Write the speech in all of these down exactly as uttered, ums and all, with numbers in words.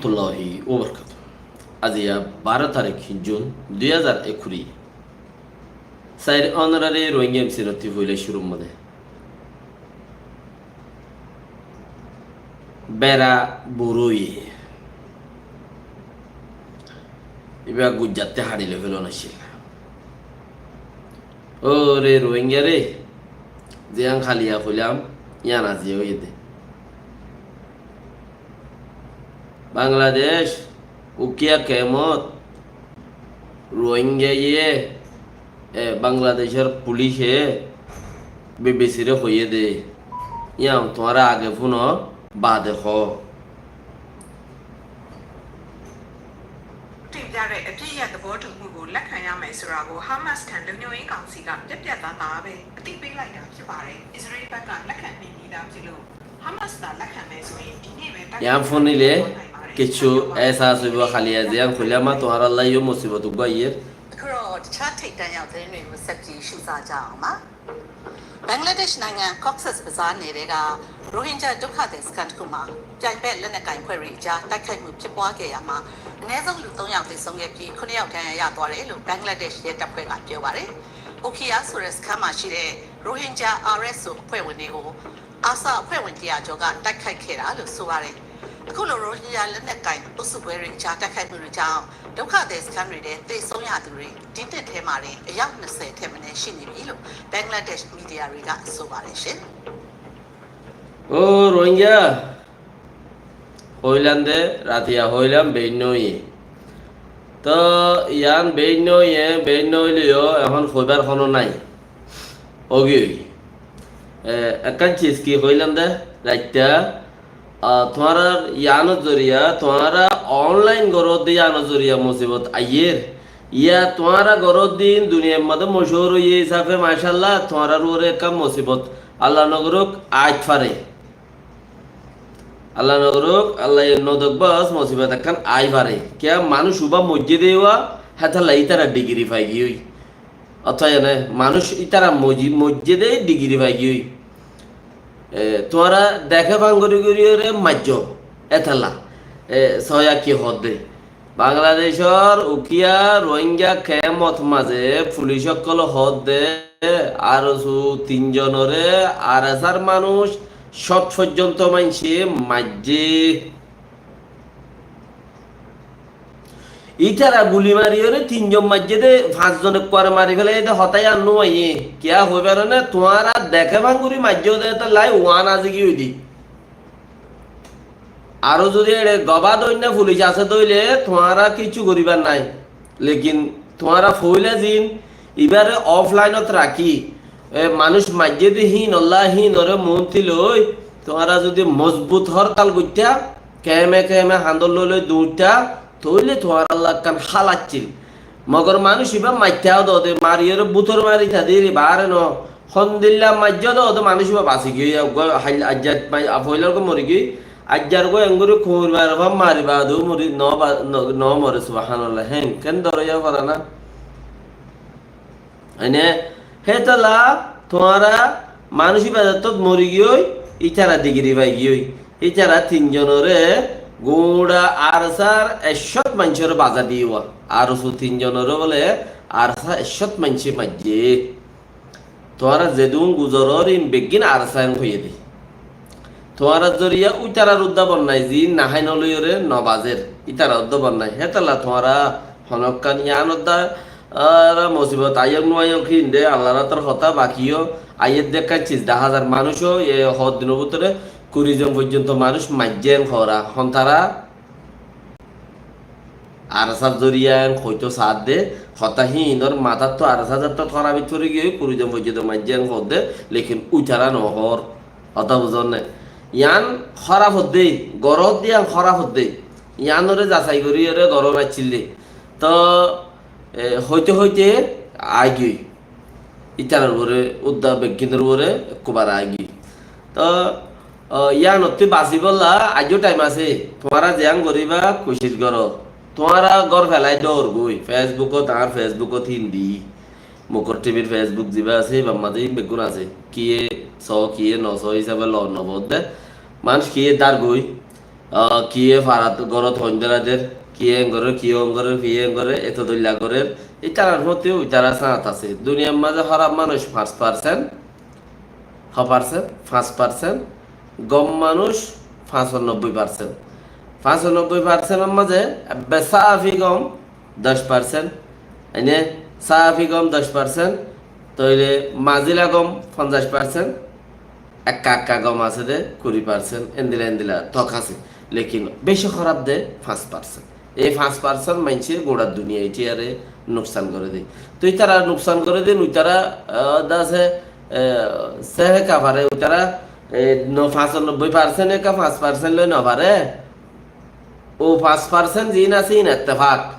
Warahmatulláhi wabarakátuhu. Aijja baró tarík Jun dui házar ekkuri. Sair ónorari Rohingya M C nottí foila cúrur modé. Bera burúi. Ibá gujjatte haçi loi felon accíl. Óre Rohingya re, ziyán háliya foilam, yían aijja óiye dé. Bangladec, ukiya kemot, Rohingya ye, e, Bangladecor pulice B B C re hoiyé dé, yían tuáñra age fúno, bade hoó. တင်ပြတဲ့အပစ်ရပ်သဘောတူမှုကိုလက်ခံရမယ်ဆိုတာကို Hamas ထံလုံခြုံရေးကောင်စီကပြတ်ပြတ်သားသားပဲအသိပေးလိုက်တာဖြစ်ပါတယ်။ အစ္စရေးဘက်ကလက်ခံနေပြီးသားဖြစ်လို့ Hamas သာလက်ခံမယ်ဆိုရင်ဒီနေ့ပဲတိုက် Yían fúnile kessú ehsas óibo, háliya ziyán hoilam, tuáñralla yó musibot uggúa aiyér. အခုတော့တခြားထိပ်တန်းရောက်သတင်းတွေကိုဆက်ပြီးရှုစားကြအောင်ပါ။ ဘင်္ဂလားဒေ့ရှ်နိုင်ငံ Cox's Bazar နယ်ထဲက ရိုဟင်ဂျာဒုက္ခသည်စခန်းတစ်ခုမှာ ပြိုင်ဘက်လက်နက်ကိုင်အဖွဲ့တွေအကြားတိုက်ခိုက်မှုဖြစ်ပွားခဲ့ရာမှာ အနည်းဆုံးလူသုံးယောက်သေဆုံးခဲ့ပြီး ခုနစ်ယောက်ဒဏ်ရာရသွားတယ်လို့ ဘင်္ဂလားဒေ့ရှ်ရဲတပ်ဖွဲ့ကပြောပါတယ်။ Ukhiya ဆိုတဲ့စခန်းမှာရှိတဲ့ ရိုဟင်ဂျာ R S O အဖွဲ့ဝင်တွေကို ARSA အဖွဲ့ဝင်တစ်ရာကျော်ကတိုက်ခိုက်ခဲ့တာလို့ဆိုပါတယ်။ အခုလို ရိုဟင်ဂျာလက်နက်ကိုင်အုပ်စုခွဲတွေအကြားတိုက်ခိုက်မှုတွေကြောင့် ဒုက္ခသည်စခန်းတွေထဲသေဆုံးရသူတွေ ဒီနှစ်ထဲမှာတင်အယောက်နှစ်ဆယ်ထက်မနည်းရှိနေပြီလို့ ဘင်္ဂလားဒေ့ရှ်မီဒီယာတွေကဆိုပါတယ်ရှင်။ Ó Rohingya, hoilam dé, ratiya hoilam, beinna óiye. Toh yían beinna óiye, beinna óileyo ehón hoibar honó nái. Ógiyoi. E, ekkán ciz ki hoilam dé, raitta, a, tuáñrar yíanor zoriya, tuáñra online goródde yíanor zoriya musibot aiyér. Yá tuáñra goróddin duniyair modé mochúr óiye hísafe, macállah, tuáñrar uore ekkán musibot. Allah nogorók, aái fare. Allah nogorók, Allah yó nodek bas, musibot ekkán aái fare. Kiyá manúic uibá moijjé dé uwá, hétolla ítara digiri faigiyói. Ótoba yíane manúic ítara moji-, moijjé dé digiri faigiyói. E, tuáñra deké fang gorí gorí ore maijjó, étalla. E, soya ki hoódde? Bangladecór ukiya Rohingya kemot mazé fulic ókkole hoódde, ARSO tin zonore ARSA r manúic cót foijjonto maincé maijjé. Ítara guli mariyóre tin zon maijjé dé, fañs zon ekkuare mari félaiyé dé, hotá yían no aiyé. Kiyá hoibar né, tuáñra deké fang gorí maijjó dé, étolla uán azi giyói dé. Aró zodi eçe gobá dóinna fulic asé dé óile tuáñra kessú goríbar nái. Lekin tuáñra foóila zin ibáre offline ot rakí, e, manúic maijjé dé híinolla híinore muúnti loi, tuáñra zodi mozbut hórtal goittá, keme keme hañdor loi loi duñittá, tóile tuáñralla ekkán hál accíl. Mogor manúic ibá maittá dóde, mariyóre bútor mari tadiri baáre no. Hondilla maijjó dóde manúic ibá basi giyói, uggúa hail-, aijja mai-, a, foilar uggúa mori giyói, aijjar uggúa engori kuñir mari fán mari baade mori no ba-, no, no more, subhanallah. Hén, ken dóro yá fara na? Ene, hétolla tuáñra manúic ibá zettót mori giyói, ítara digiri fai giyói. Ítara tin zonore guñça ARSA r ekcót maincóre baza diyé uwá. ARSO tin zonore bóle ARSA ekcót maincé maijjé. Tuáñra zedún guzorór in beggín ARSA en hoiyé dé. Tuáñrar zoriya úitarar uddá bonnai zin nahái noloiyóre nobazer. Ítarar uddá bonnai. Hétolla tuáñra honókkan yían uddá, ara, mosibot aiyók no aiyók hín dé Allar átor hotá, baki yó aiyér dé ekkán ciz dahá zar. Manúic ó e hoddinor bútore kuri zon foijjonto manúic maijjé en hoóra. Hon tará? ARSA r zoriya en hoitó saádde, hotá híinor matáttu ARSA zattót hórabit fori giyói, kuri zon foijjonto maijjé en hoódde, lekin úitara nohoór. Hotá buzón né? Yían hóraf hoddé, goródde yían hóraf hoddé. Yíanore zasai goríyore gorón accíl dé. Toh, e, hoite hoite aigiyói. Ítarar uore, udda beggínor uore ekkubar aigiyói. Toh, o, yíanottú basibólla aijjó thaim asé. Tuáñra ziyán goríba, kucíc goró. Tuáñra gór felai dór goi. Facebookot, añár Facebookot hín di. Mukor T V r Facebook zibá asé, ibár mazé hín beggún asé. Kiyé soó, kiyé nosó hísabe lor nofoódde. Manúic kiyé dár goi. Ah, kiyé farat gorot hoindóra der, kiyé en gorer, kiyé en gorer, kiyé en gorer, eto dóilla gorer. Ítarar fótiyo ítara sáñt asé. Duniyar mazé hóraf manúic fañs parsent, hó parsent? Fañs parsent. Gom manúic fañsanobbói parsent. Fañsanobbói parsentor mazé ebbe sáfi gom doc parsent. Ene sáfi gom doc parsent, tóile mazila gom fonzaic parsent, ekka ekka gom asé de kuri parsent, endilla endilla tok asé. Lekin beci hóraf de fañs parsent. Ei fañs parsent maincé gura duniya itiyare nuksan goré de. Toi ítara nuksan goré de, ítara, ah, de asé, eh, sehe ka fare, ítara, eh, no, fañsanobbói parsent eka fañs parsent loi no fare. Ó fañs parsent ziín asé, iín ettefak.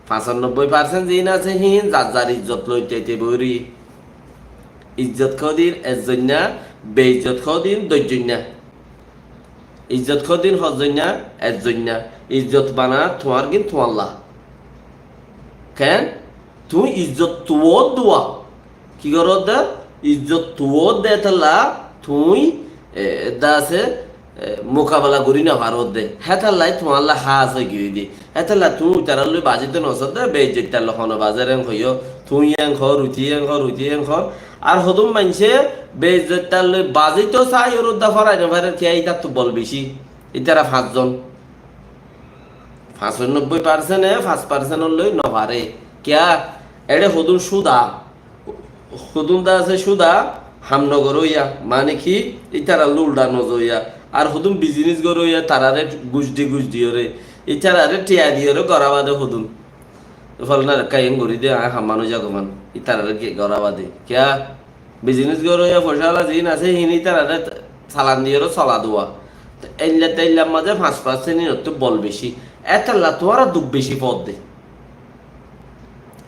Fañsanobbói parsent ziín asé, híin zar zar izzot loi tete bori. Izzot hodin ezzoinna, beizzot hodin doijjoinna. Izzot hodin hozzoinna, ezzoinna. Izzot bana tuáñr gin tuáñlla. Ken? Tuñí izzot tuwót duwa. Ki goródde? Izzot tuwót de hétolla tuñí, e, de asé, e, mukabela gorí nofaródde. Hétolla tuáñlla hás ói giyói de. Hétolla tuñí ítarar loi bazito nosódde, beizzoittar loi hono bazer en hoiyó. Tuñí en hor, uti en hor, uti en hor. Ar hodún maincé beizzoittar loi bazito sai, ór udda forai nofarer, kiyá ítattu bol beci. Ítara fañszon. Fañsanobbói parsent e fañs parsentor loi nofare. Kiyá? Eçe hodún cúda. Hodún de asé cúda ham nogoróiya. Mane ki? Ítarar loi uldha nozoiya. Ar hodún bizinis goróiya, tarare guc di guc diyóre. Ítarare thiañ diyóre gorá bade hodún. Folanar ekka ién gorí de, aññí ham manúic agofán. Ítarare ki gorá bade. Kiyá? Bizinis goróiya foicála ziín asé, híin ítarare salan diyóre sola duwa. Te eilla te eillar mazé fañs parsent inottú bol beci. Étalla tuáñra duk beci foódde.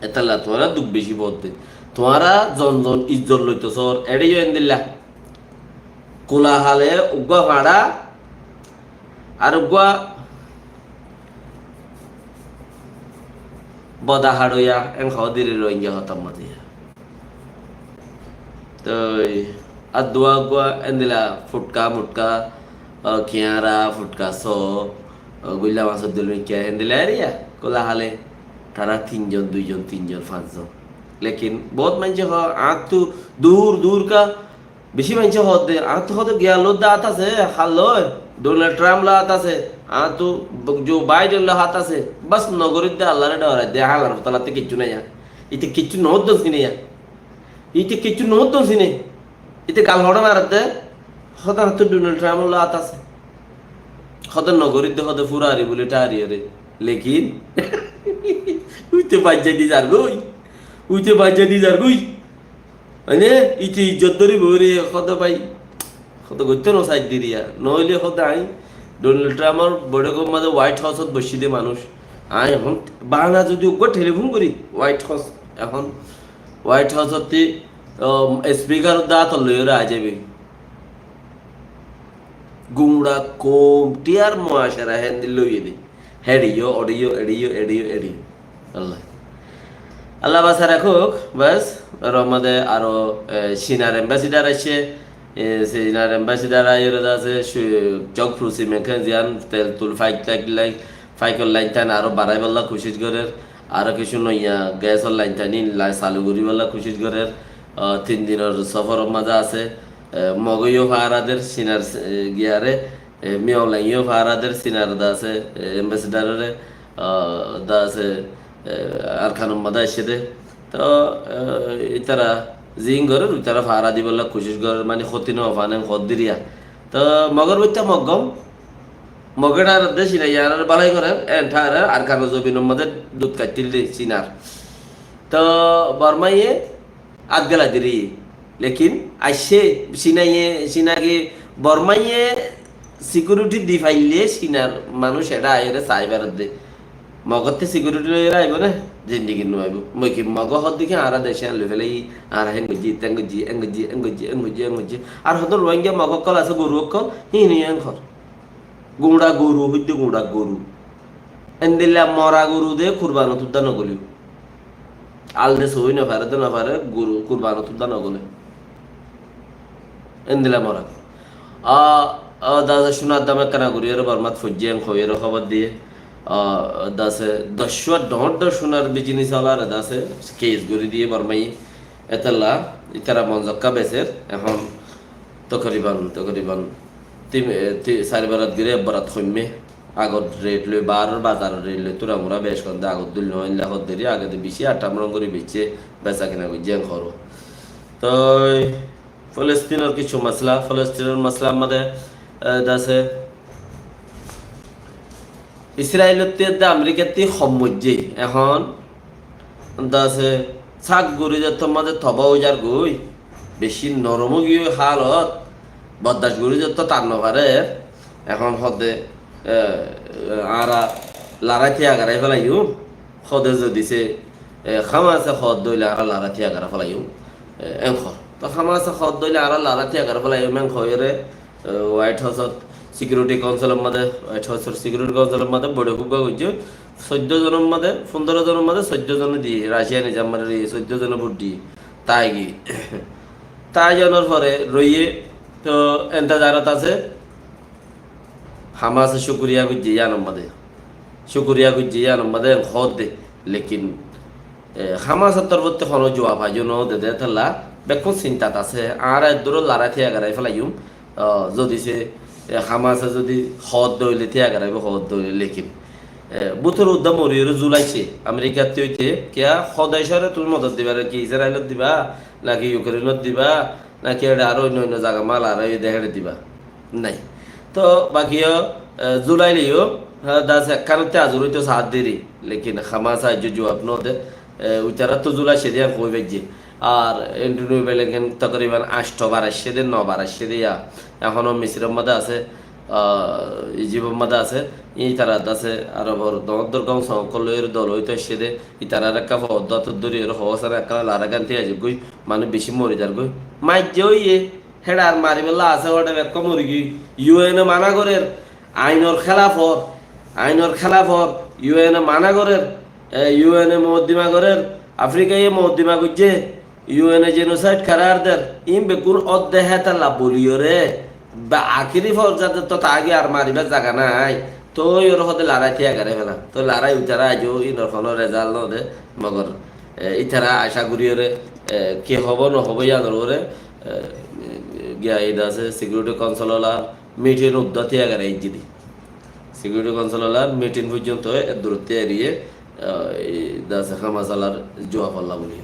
Étalla tuáñra duk beci foódde. Tuáñra zon zon izzot loito sóor, eçé yó endilla. Kula hale uggúa fañça, ar uggúa boda haçoiya, en hoó diri Rohingya hotár mazé. Toi ar duwa uggúa endilla futka mutka, o, kiáñra, futka só, o, guilla masor dul mikká, endilla eriya, kula hale. Tará tin zon, dui zon, tin zon, fañs zon. Lekin bout maincé hoó, añáttu dur dur ka, beci maincé hoódde, añáttu hoódde giyar loi de át asé, hár loi, Donald Trump loi át asé, añáttu Joe Biden loi át asé, bas nogorídde Allaré dhoraidde, hálar fotalatte kiccú naiya. Ite kiccú noóddon sineya. Ite kiccú noóddon sine. Ite gal hoçé maredde, hoódde añáttu Donald Trump loi át asé. Hoódde nogorídde, hoódde furari buli thariyóre. Lekin, uite baijja di zargói. Uite baijja di zargói. Mane, ite izzot dóri bóri hoódde bái, hoódde goittó no saidde riya. Noóile hoódde aññí Donald Trumpor boiṭókor mazé White Houseot boiccí de manúic. Aññí ehón bana zodi uggúa thelifón gorí, White House, ehón White Houseottí, um, speaker udda átot loiyóre aái zaibe. Guñça koum tiyar muacera héndilla óiye de. Héçe yó, oçe yó, eçe yó, eçe yó, eçe yó. Allah. Allah basai rakók, bes, or mazé aró, e, Cinar ambassador aiccé, e, Cinar ambassador aiyóre de asé, su-, Zhou Prusi mekén ziyan tel tul faik lain, faikor lain tán aró baraibolla kucíc gorér, aró kessú noiya gasor lain tán ín la-, salu goríbolla kucíc gorér, o, tin dinor soforor mazé asé, e, Mogé yó fahara der, Cinar, e, giyaré, E, Min Aung Hlaing yó fahara der, Cinar de asé, e, ambassador ore, ah, de asé, e, Arkanor mazé aiccé de. Toh, e, ítara ziín gorér, ítara fahara dibolla kucíc gorér, mani hóti no fán en hoódde riya. Toh, Mogor baittá Mog gom, Mogé tharar de Cinaiye añáre bálai gorér, en tharar Arkanor zobinor mazé dud kaittíl de Cinar. Toh, Bormaiye át gela diri. Lekin aiccé, Cinaiye, Cinage Bormaiye security di faille Cinar manúic eçé aiyóre sai faredde. Mogotte security loiyóre aibó né? Zindigit no aibó. Moi ki Mogo hoódde ki añára decé loi félaiyi, añára hén goijjí, tén goijjí, en goijjí, en goijjí, en goijjí, en goijjí. Ar hoddúr Rohingya Mog ókkol asé, goru ókkol, híin híin hoór. Guñça goru, hoidde guñça goru. Endilla mora goru de kurbanot udda no goléo. Al de sói no fare de no fare, goru kurbanot udda no gole. Endilla mora goru. Ah, Ó, dase cúnar dam ekkán gorí ere Bormát foijjé en hoiyére hóbor diyé. Ó, dase doc cúa dhoóñr dhoóñr cúnar bizinis olaré dase keis gorí diyé Bormaye. Étella ítara monzokká beser, ehón tokoriban, tokoriban tin, e, ti-, sair borat gorí ek borat hoimmé. Agor ret loi, baáror bazaror ret loi, tura mura bec hoódde agor dóilla noó, éilla hoódde ri, agede bicí atham rong gorí beicce, besa kina goijjé en hoór. Toi Filistínor kissú masala, Filistínor masalar mazé, e, dase Israelottí edde Amerikattí hom moijjé, ehón dase sak gorí zettór mazé toba ói zargói, bicí norom ói giyói hálot, boddac gorí zettór tar nofarer, ehón hoódde, e, e, añára larái tiyagarái felaiyum, hoódde zodi se, e, Hamase hoódde óile añára larái tiyagarái felaiyum, e, en hoór. To Hamase hoódde óile añára larái tiyagarái felaiyum en hoiyére, e, White Houseot Security Councilor mazé, White Houseor Security Councilor mazé boiṭók uggúa goijjé, soiddó zonor mazé, fundóro zonor mazé soiddó zone diyé, Raciya nizam mari diyé, soiddó zone bút diyé, tai giyé. Tai zonor fore roiyé, to entezarot asé, Hamase cúkuriya goijjé yíanor mazé. Cúkuriya goijjé yíanor mazé en hoódde. Lekin, e, Hamasor torfóttu honó juab aijjó no dede étella bekkún sintat asé. Añára eddúrot larái tiyagarái felaiyum. Ó, zodi se, e, Hamase zodi hoódde óile tiyagaraibó hoódde óile. Lekin, e, bútor uddá moriyóre zulaicce. Amerikattí óite, kiyá hodecóre tuñí modot diba re ki? Israelot diba, naki Yukrenot diba, naki eçe aró oinno oinno zaga mal aró ede héçe diba? Nai. To bakiyó, e, zulaileyó, e, dase ekkánottí azur óito saádde ri, lekin Hamase aijjó juab no de, e, uitaráttu zulaicce de yían hoi faijjé. Ar Antonio Blinken tokoriban ancto bar aiccé de, no bar aiccé de yá. Ehóno Misiror mazé asé, a, Ijipor mazé asé, ítara dase Arobor dóñr dóñr gom song ókkol loi dol óito aiccé de, ítarar ekká fodda to dóri ere hoó sára ekká larái gán tiya zaigói, manúic bicí mori zargói. Maijjé óiye, héçe ar maribólla asé, óçe bekkún mori giyói. U N e mana gorér, ainor hélafor, ainor hélafor, U N e mana gorér, e, U N e mokoddima gorér, Afrikaye mokoddima goijjé, U N e jenosaid karar der, iín bekkún ódde hétalla boliyóre, ba akéri forzat to tagi ar maribár zaga nai, toi ore hoódde larái tiyagarái fela. To larái uitará aijjó iínor honó rezalt no de, mogor, e, ítara acá goríyore, e, ki hobo no hobo yíanor uore, e, giya ida asé Security Council ola, mitin uddá tiyagarái aijjé de. Security Council olar mitin foijjonto eddúrottí eriye, ah, ei dase Hamas olar juab olla buli.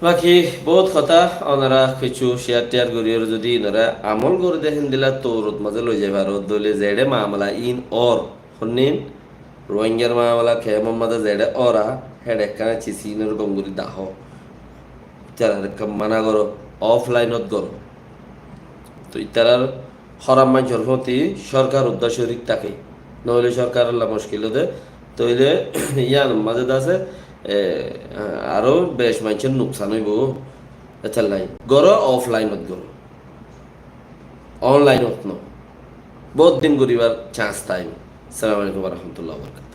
Baki bout hotá, onora kissú share tiyar goríyore zodi inora amol gorí de héndilla tourot mazé loi zai faro, dóile zeçé mamela iín ór, honnín Rohingyar mamela kemor mazé zeçé ór, héçe ekkána cis iínor gom gorí dahó. Ítarar ekká mana goró, offline ot goró. To ítarar hóram maincór fúañti sórkar uddá córik táke. Noóile sórkarolla muckil óde. Tóile yíanor mazé de asé, e, aró bec maincór nuksan óibo. Étalla goró, offline ot goró. Online ot no. Bout din goríbar chance táibo. Assalamu alaikum wa rahmatullahi wa barakatuhu.